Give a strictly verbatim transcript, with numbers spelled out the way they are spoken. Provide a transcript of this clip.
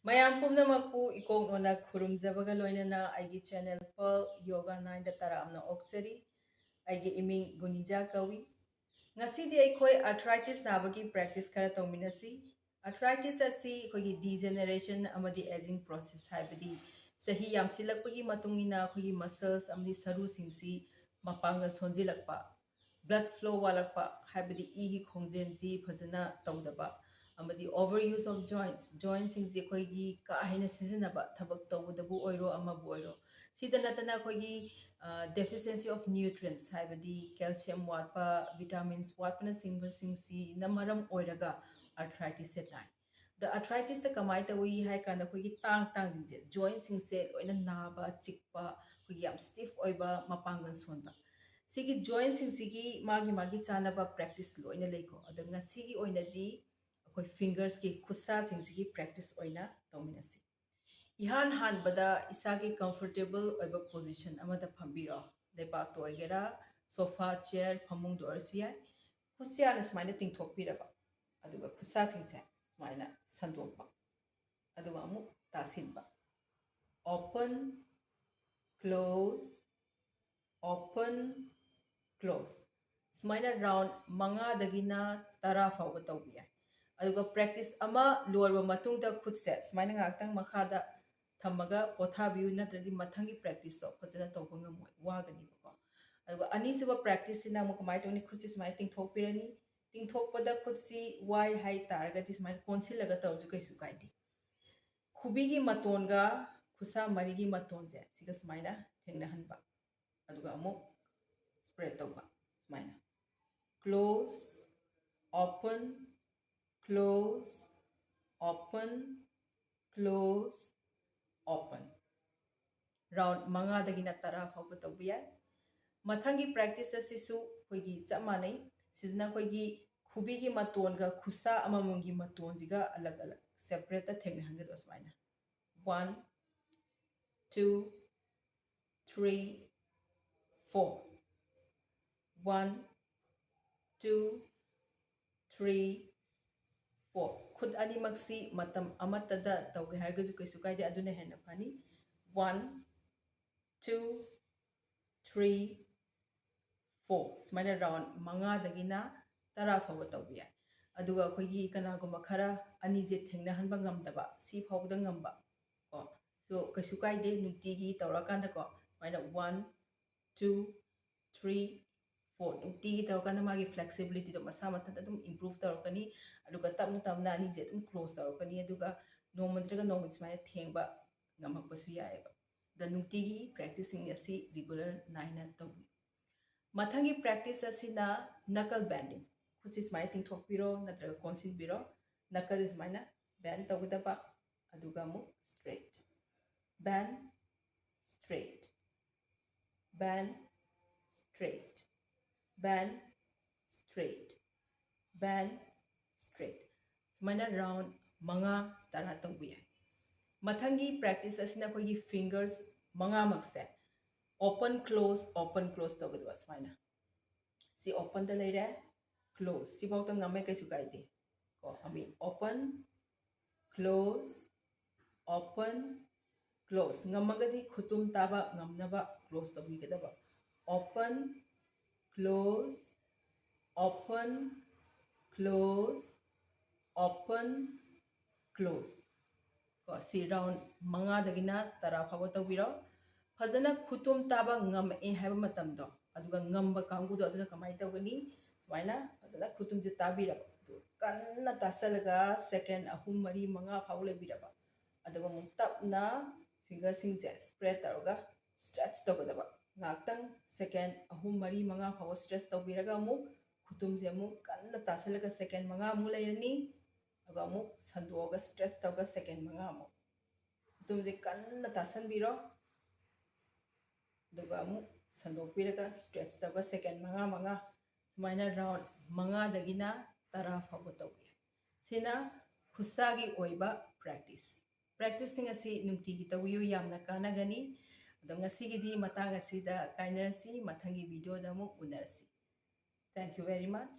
ꯃꯌꯥꯝ ꯄꯨꯝꯅꯃꯛꯄꯨ ꯏꯀꯣꯛꯅꯣꯅ ꯈꯨꯔꯨꯝꯖꯕꯒ ꯂꯣꯏꯅꯅ ꯑꯩꯒꯤ channel Pearl Yoga Nineꯗ ꯇꯔꯥꯝꯅ ꯑꯣꯛꯆꯔꯤ꯫ ꯑꯩꯒꯤ ꯏꯃꯤꯡ ꯒꯨꯅꯤꯖꯥ ꯀꯧꯏ꯫ ꯉꯁꯤꯗꯤ ꯑꯩꯈꯣꯏ arthritis ꯅꯥꯕꯒꯤ practice ꯈꯔ ꯇꯧꯃꯤꯟꯅꯁꯤ꯫ Arthritis ꯑꯁꯤ ꯑꯩꯈꯣꯏꯒꯤ degeneration ꯑꯃꯗꯤ aging process, ꯍꯥꯏꯕꯗꯤ ꯆꯍꯤ ꯌꯥꯝꯁꯤꯜꯂꯛꯄꯒꯤ ꯃꯇꯨꯡ ꯏꯟꯅ ꯑꯩꯈꯣꯏꯒꯤ muscles ꯑꯃꯗꯤ ꯁꯔꯨꯁꯤꯡꯁꯤ ꯃꯄꯥꯡꯒꯜ ꯁꯣꯟꯖꯤꯜꯂꯛꯄ, blood flow ꯋꯥꯠꯂꯛꯄ, ꯍꯥꯏꯕꯗꯤ ꯏꯒꯤ ꯈꯣꯡꯖꯦꯜꯁꯤ ꯐꯖꯅ ꯇꯧꯗꯕ, ꯑꯃꯗꯤ over use of joints, jointꯁꯤꯡꯁꯤ ꯑꯩꯈꯣꯏꯒꯤ ꯀꯥ ꯍꯦꯟꯅ ꯁꯤꯖꯤꯟꯅꯕ, ꯊꯕꯛ ꯇꯧꯕꯗꯕꯨ ꯑꯣꯏꯔꯣ, ꯑꯃꯕꯨ ꯑꯣꯏꯔꯣ꯫ ꯁꯤꯗ ꯅꯠꯇꯅ ꯑꯩꯈꯣꯏꯒꯤ, ꯑ, deficiency of nutrients, ꯍꯥꯏꯕꯗꯤ calcium ꯋꯥꯠꯄ, vitamins ꯋꯥꯠꯄꯅꯆꯤꯡꯕꯁꯤꯡꯁꯤꯅ ꯃꯔꯝ ꯑꯣꯏꯔꯒ arthritisꯁꯦ ꯅꯥꯏ꯫ ꯑꯗ arthritisꯇ ꯀꯃꯥꯏꯅ ꯇꯧꯏ ꯍꯥꯏ ꯀꯥꯟꯗ, ꯑꯩꯈꯣꯏꯒꯤ ꯇꯥꯡ ꯇꯥꯡꯁꯤꯡꯁꯦ, jointꯁꯤꯡꯁꯦ ꯂꯣꯏꯅ ꯅꯥꯕ, ꯆꯤꯛꯄ, ꯑꯩꯈꯣꯏꯒꯤ ꯌꯥꯝ stiff ꯑꯣꯏꯕ, ꯃꯄꯥꯡꯒꯜ ꯁꯣꯟꯕ, ꯁꯤꯒꯤ jointꯁꯤꯡꯁꯤꯒꯤ ꯃꯥꯒꯤ ꯃꯥꯒꯤ ꯆꯥꯅꯕ practice ꯂꯣꯏꯅ ꯂꯩꯀꯣ꯫ ꯑꯗꯣ ꯉꯁꯤꯒꯤ ꯑꯣꯏꯅꯗꯤ ꯑꯩꯈꯣꯏ fingersꯀꯤ, ꯈꯨꯠꯁꯥꯁꯤꯡꯁꯤꯒꯤ practice ꯑꯣꯏꯅ ꯇꯧꯃꯤꯟꯅꯁꯤ꯫ ꯏꯍꯥꯟ ꯍꯥꯟꯕꯗ ꯏꯁꯥꯒꯤ comfortable ꯑꯣꯏꯕ position ꯑꯃꯗ ꯐꯝꯕꯤꯔꯣ꯫ ꯂꯩꯕꯥꯛꯇ ꯑꯣꯏꯒꯦꯔꯥ, sofa, chair, ꯐꯃꯨꯡꯗ ꯑꯣꯏꯔꯁꯨ ꯌꯥꯏ꯫ ꯈꯨꯠꯁꯦ ꯍꯥꯟꯅ ꯁꯨꯃꯥꯏꯅ ꯇꯤꯡꯊꯣꯛꯄꯤꯔꯕ, ꯑꯗꯨꯒ ꯈꯨꯠꯁꯥꯁꯤꯡꯁꯦ ꯁꯨꯃꯥꯏꯅ ꯁꯟꯗꯣꯛꯄ, ꯑꯗꯨꯒ ꯑꯃꯨꯛ ꯇꯥꯁꯤꯟꯕ꯫ Open, close, open, close꯫ ꯁꯨꯃꯥꯏꯅ round ꯃꯉꯥꯗꯒꯤꯅ ꯇꯔꯥ ꯐꯥꯎꯕ ꯇꯧꯕ ꯌꯥꯏ꯫ ꯑꯗꯨꯒ practice ꯑꯃ ꯂꯣꯏꯔꯕ ꯃꯇꯨꯡꯗ ꯈꯨꯠꯁꯦ ꯁꯨꯃꯥꯏꯅ ꯉꯥꯏꯍꯥꯛꯇꯪ ꯃꯈꯥꯗ ꯊꯝꯃꯒ ꯄꯣꯊꯥꯕꯤꯌꯨ, ꯅꯠꯇ꯭ꯔꯗꯤ ꯃꯊꯪꯒꯤ practiceꯇꯣ ꯐꯖꯅ ꯇꯧꯕ ꯉꯝꯃꯣꯏ, ꯋꯥꯒꯅꯤꯕꯀꯣ꯫ ꯑꯗꯨꯒ ꯑꯅꯤꯁꯨꯕ practiceꯁꯤꯅ ꯑꯃꯨꯛ ꯀꯃꯥꯏꯅ ꯇꯧꯅꯤ? ꯈꯨꯠꯁꯦ ꯁꯨꯃꯥꯏꯅ ꯇꯤꯡꯊꯣꯛꯄꯤꯔꯅꯤ꯫ ꯇꯤꯡꯊꯣꯛꯄꯗ ꯈꯨꯠꯁꯤ ꯋꯥꯏ ꯍꯥꯏ ꯇꯥꯔꯒꯗꯤ ꯁꯨꯃꯥꯏꯅ ꯀꯣꯟꯁꯤꯜꯂꯒ ꯇꯧꯔꯁꯨ ꯀꯩꯁꯨ ꯀꯥꯏꯗꯦ꯫ ꯈꯨꯕꯤꯒꯤ ꯃꯇꯣꯟꯒ ꯈꯨꯠꯁꯥ ꯃꯔꯤꯒꯤ ꯃꯇꯣꯟꯁꯦ ꯁꯤꯒ ꯁꯨꯃꯥꯏꯅ ꯊꯦꯡꯅꯍꯟꯕ, ꯑꯗꯨꯒ ꯑꯃꯨꯛ spread ꯇꯧꯕ ꯁꯨꯃꯥꯏꯅ꯫ Close, open, close, open, close, open꯫ Round ꯃꯉꯥꯗꯒꯤꯅ ꯇꯔꯥ ꯐꯥꯎꯕ ꯇꯧꯕ ꯌꯥꯏ꯫ ꯃꯊꯪꯒꯤ practice ꯑꯁꯤꯁꯨ ꯑꯩꯈꯣꯏꯒꯤ ꯆꯞ ꯃꯥꯟꯅꯩ꯫ ꯁꯤꯗꯅ ꯑꯩꯈꯣꯏꯒꯤ ꯈꯨꯕꯤꯒꯤ ꯃꯇꯣꯟꯒ ꯈꯨꯠꯁꯥ ꯑꯃꯃꯝꯒꯤ ꯃꯇꯣꯟꯁꯤꯒ ꯑꯂꯛ ꯑꯂꯛ separateꯇ ꯊꯦꯡꯅꯍꯟꯒꯗꯕ ꯁꯨꯃꯥꯏꯅ꯫ One, two, three, four꯫ One, two, three, four꯫ ꯈꯨꯠ ꯑꯅꯤꯃꯛꯁꯤ ꯃꯇꯝ ꯑꯃꯠꯇꯗ ꯇꯧꯒꯦ ꯍꯥꯏꯔꯒꯁꯨ ꯀꯩꯁꯨ ꯀꯥꯏꯗꯦ, ꯑꯗꯨꯅ ꯍꯦꯟꯅ ꯐꯅꯤ꯫ One, two, three, four, ꯁꯨꯃꯥꯏꯅ ꯔꯥꯎꯟ ꯃꯉꯥꯗꯒꯤꯅ ꯇꯔꯥ ꯐꯥꯎꯕ ꯇꯧꯕ ꯌꯥꯏ꯫ ꯑꯗꯨꯒ ꯑꯩꯈꯣꯏꯒꯤ ꯀꯅꯥꯒꯨꯝꯕ ꯈꯔ ꯑꯅꯤꯁꯦ ꯊꯦꯡꯅꯍꯟꯕ ꯉꯝꯗꯕ, ꯁꯤ ꯐꯥꯎꯕꯗ ꯉꯝꯕ ꯀꯣ, ꯁꯣ ꯀꯩꯁꯨ ꯀꯥꯏꯗꯦ꯫ ꯅꯨꯡꯇꯤꯒꯤ ꯇꯧꯔꯀꯥꯟꯗꯀꯣ, ꯁꯨꯃꯥꯏꯅ one, two, three, four, ꯅꯨꯡꯇꯤꯒꯤ ꯇꯧꯔꯀꯥꯟꯗ ꯃꯥꯒꯤ ꯐ꯭ꯂꯦꯛꯁꯤꯕꯤꯂꯤꯇꯤꯗꯣ ꯃꯁꯥ ꯃꯊꯟꯇ ꯑꯗꯨꯝ ꯏꯝꯄ꯭ꯔꯨꯚ ꯇꯧꯔꯛꯀꯅꯤ꯫ ꯑꯗꯨꯒ ꯇꯞꯅ ꯇꯞꯅ ꯑꯅꯤꯁꯦ ꯑꯗꯨꯝ ꯀ꯭ꯂꯣꯖ ꯇꯧꯔꯛꯀꯅꯤ, ꯑꯗꯨꯒ ꯅꯣꯡꯃ ꯅꯠꯇ꯭ꯔꯒ ꯅꯣꯡꯃ ꯁꯨꯃꯥꯏꯅ ꯊꯦꯡꯕ ꯉꯝꯃꯛꯄꯁꯨ ꯌꯥꯏꯑꯕ꯫ ꯑꯗ ꯅꯨꯡꯇꯤꯒꯤ ꯄ꯭ꯔꯦꯛꯇꯤꯁꯁꯤꯡ ꯑꯁꯤ ꯔꯤꯒꯨꯂꯔ ꯅꯥꯏꯅ ꯇꯧꯕꯤꯌꯨ꯫ ꯃꯊꯪꯒꯤ ꯄ꯭ꯔꯦꯛꯇꯤꯁ ꯑꯁꯤꯅ ꯅꯀꯜ ꯕꯦꯟꯗꯤꯡ꯫ ꯈꯨꯠꯁꯤ ꯁꯨꯃꯥꯏꯅ ꯇꯤꯡꯊꯣꯛꯄꯤꯔꯣ ꯅꯠꯇ꯭ꯔꯒ ꯀꯣꯟꯁꯤꯟꯕꯤꯔꯣ꯫ ꯅꯀꯜꯁꯤ ꯁꯨꯃꯥꯏꯅ ꯕꯦꯟ ꯇꯧꯒꯗꯕ, ꯑꯗꯨꯒ ꯑꯃꯨꯛ straight, bend, straight, bend, straight, bend, straight, bend, straight. ꯁꯨꯃꯥꯏꯅ ꯔꯥꯎꯟ ꯃꯉꯥ, ꯇꯔꯥ ꯇꯧꯕ ꯌꯥꯏ꯫ ꯃꯊꯪꯒꯤ ꯄ꯭ꯔꯦꯛꯇꯤꯁ ꯑꯁꯤꯅ ꯑꯩꯈꯣꯏꯒꯤ ꯐꯤꯡꯒꯔꯁ ꯃꯉꯥꯃꯛꯁꯦ ꯑꯣꯄꯟ ꯀ꯭ꯂꯣꯖ, ꯑꯣꯄꯟ ꯀ꯭ꯂꯣꯖ ꯇꯧꯒꯗꯕ꯫ ꯁꯨꯃꯥꯏꯅ ꯁꯤ ꯑꯣꯄꯟꯗ ꯂꯩꯔꯦ, ꯀ꯭ꯂꯣꯖ ꯁꯤꯐꯥꯎꯗ ꯉꯝꯃꯦ, ꯀꯩꯁꯨ ꯀꯥꯏꯗꯦ ꯀꯣ꯫ ꯑꯃꯤ ꯑꯣꯄꯟ, ꯀ꯭ꯂꯣꯖ, ꯑꯣꯄꯟ, ꯀ꯭ꯂꯣꯖ꯫ ꯉꯝꯃꯒꯗꯤ ꯈꯨꯇꯨꯝ ꯇꯥꯕ ꯉꯝꯅꯕ ꯀ꯭ꯂꯣꯖ ꯇꯧꯕꯤꯒꯗꯕ꯫ Open, close, open, close, open, close. ꯀꯣ, ꯁꯤ ꯔꯥꯎꯟ ꯃꯉꯥꯗꯒꯤꯅ ꯇꯔꯥ ꯐꯥꯎꯕ ꯇꯧꯕꯤꯔꯣ꯫ ꯐꯖꯅ ꯈꯨꯇꯨꯝ ꯇꯥꯕ ꯉꯝꯃꯛꯑꯦ ꯍꯥꯏꯕ ꯃꯇꯝꯗꯣ, ꯑꯗꯨꯒ ꯉꯝꯕ ꯀꯥꯡꯕꯨꯗꯣ ꯑꯗꯨꯅ ꯀꯃꯥꯏꯅ ꯇꯧꯒꯅꯤ? ꯁꯨꯃꯥꯏꯅ ꯐꯖꯅ ꯈꯨꯇꯨꯝꯁꯦ ꯇꯥꯕꯤꯔꯕ, ꯑꯗꯨ ꯀꯟꯅ ꯇꯥꯁꯜꯂꯒ ꯁꯦꯀꯦꯟ ꯑꯍꯨꯝ, ꯃꯔꯤ, ꯃꯉꯥ ꯐꯥꯎ ꯂꯩꯕꯤꯔꯕ, ꯑꯗꯨꯒ ꯑꯃꯨꯛ ꯇꯞꯅ ꯐꯤꯡꯒꯔꯁꯤꯡꯁꯦ ꯁ꯭ꯄ꯭ꯔꯦꯗ ꯇꯧꯔꯒ ꯁ꯭ꯇ꯭ꯔꯦꯠꯆ ꯇꯧꯒꯗꯕ꯫ ꯉꯥꯏꯍꯥꯛꯇꯪ ꯁꯦꯀꯦꯟ ꯑꯍꯨꯝ, ꯃꯔꯤ, ꯃꯉꯥ ꯐꯥꯎꯕ ꯁ꯭ꯇ꯭ꯔꯦꯠꯆ ꯇꯧꯕꯤꯔꯒ ꯑꯃꯨꯛ ꯈꯨꯇꯨꯝꯁꯦ ꯑꯃꯨꯛ ꯀꯟꯅ ꯇꯥꯁꯜꯂꯒ ꯁꯦꯀꯦꯟ ꯃꯉꯥꯃꯨꯛ ꯂꯩꯔꯅꯤ꯫ ꯑꯗꯨꯒ ꯑꯃꯨꯛ ꯁꯟꯗꯣꯛꯑꯒ ꯁ꯭ꯇ꯭ꯔꯦꯠꯆ ꯇꯧꯔꯒ ꯁꯦꯀꯦꯟ ꯃꯉꯥꯃꯨꯛ꯫ ꯈꯨꯇꯨꯝꯁꯦ ꯀꯟꯅ ꯇꯥꯁꯟꯕꯤꯔꯣ꯫ ꯑꯗꯨꯒ ꯑꯃꯨꯛ ꯁꯟꯗꯣꯛꯄꯤꯔꯒ ꯁ꯭ꯇ꯭ꯔꯦꯠꯆ ꯇꯧꯔꯒ ꯁꯦꯀꯦꯟ ꯃꯉꯥ ꯃꯉꯥ, ꯁꯨꯃꯥꯏꯅ ꯔꯥꯎꯟ ꯃꯉꯥꯗꯒꯤꯅ ꯇꯔꯥ ꯐꯥꯎꯕ ꯇꯧꯕ ꯌꯥꯏ꯫ ꯁꯤꯅ ꯈꯨꯠꯁꯥꯒꯤ ꯑꯣꯏꯕ ꯄ꯭ꯔꯦꯛꯇꯤꯁ꯫ ꯄ꯭ꯔꯦꯛꯇꯤꯁꯁꯤꯡ ꯑꯁꯤ ꯅꯨꯡꯇꯤꯒꯤ ꯇꯧꯕꯤꯌꯨ, ꯌꯥꯝꯅ ꯀꯥꯟꯅꯒꯅꯤ꯫ ꯑꯗꯣ ꯉꯁꯤꯒꯤꯗꯤ ꯃꯇꯥꯡ ꯑꯁꯤꯗ ꯀꯥꯏꯅꯔꯁꯤ, ꯃꯊꯪꯒꯤ ꯚꯤꯗꯤꯑꯣꯗ ꯑꯃꯨꯛ ꯎꯅꯔꯁꯤ꯫ Thank you very much.